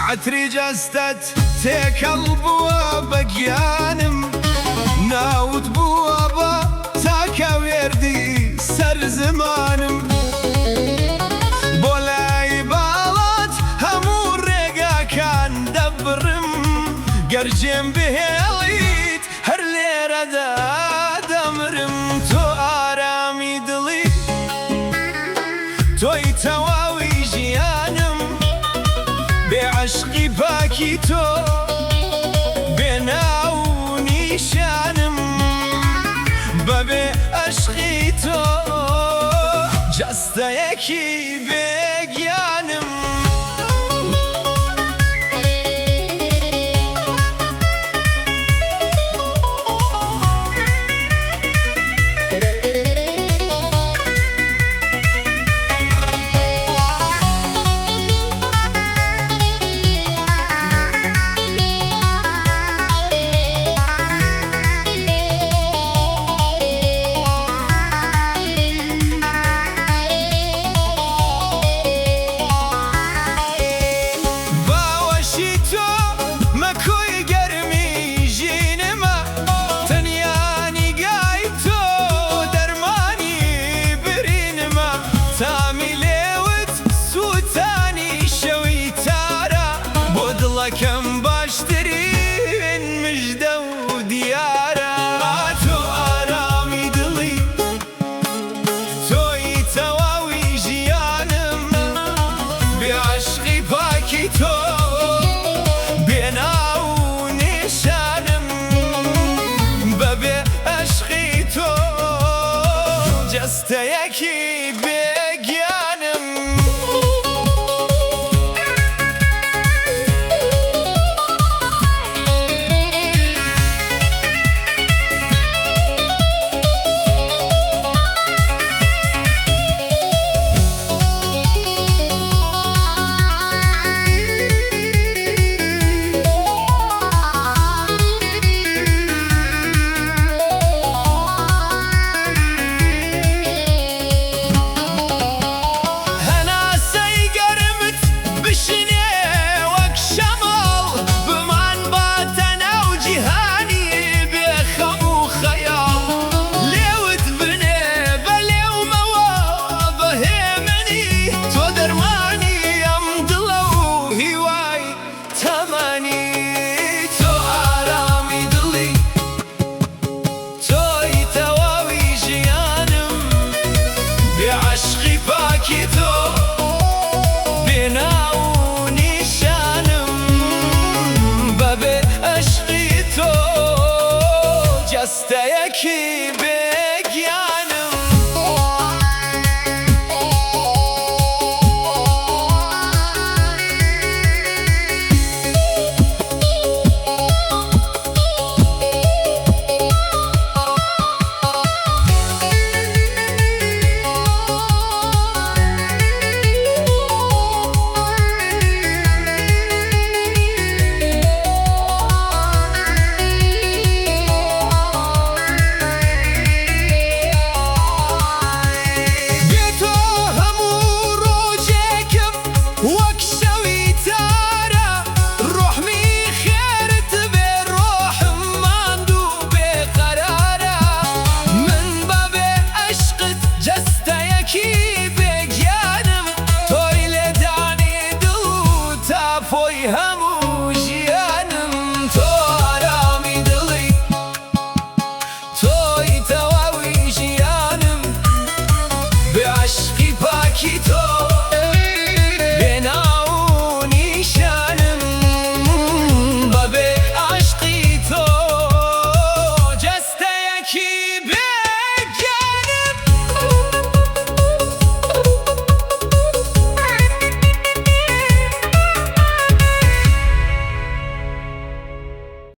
عەتری جەستەت تێکەڵ بووە بە گیانم، ناوت بووە بە تاکە وێردی سەر زمانم. بۆ لای باڵات هەموو ڕێگاکان دەبڕم، گەر جێم بهێڵیت هەر لێرەدا دەمرم. تۆ ئارامی دڵی، تۆی تەواوی ژیانم، بێ عەشقی پاکی تۆ بێ ناو و نیشانم، بەبێ ئەشقی تۆ جەستەیەکی بێ گیانم. باوەشی تۆ مەکۆی گەرمی ژینمە، تەنیا نیگای تۆ دەرمانی برینمە، تامی لێوت سووتانی شەوی تارە، بۆ دڵەکەم باشترین مژدە و دیارە. تۆ ئارامی دڵی، تۆی تەواوی ژیانم، بێ عەشقی پاکی تۆ بێ ناو و نیشانم، بەبێ ئەشقی تۆ جەستەیەکی بێ گیانم. هەناسەی گەرمت بشنێ وەک شەماڵ، بمانباتە ناو جیهانی بێ خەم و خەیاڵ. لێوت بنێ بە لێومەوە بە هێمنی، تۆ دەرمانی ئەم دڵە و هیوای تەمەنی. تۆ ئارامی دڵی، تۆی تەواوی ژیانم، بێ عەشقی پاکی تۆ بێ ناو و نیشانم، بەبێ ئەشقی تۆ جەستەیەکی بێ گیانم. بێ تۆ هەموو ڕۆژێکم وەک شەوی تارە، ڕۆحمی خێرت بێ ڕۆحم ماندوو بێ قەرارە، من بەبێ ئەشقت جەستەیەکی بێ گیانم، تۆی لێدانی دڵ و تاپۆی هەموو ژیانم. تۆ ئارامی دڵی، تۆی تەواوی ژیانم، بێ عەشقی پاکی تۆ بێ ناو و نیشانم، بەبێ عەشقی تۆ جەستەیەکی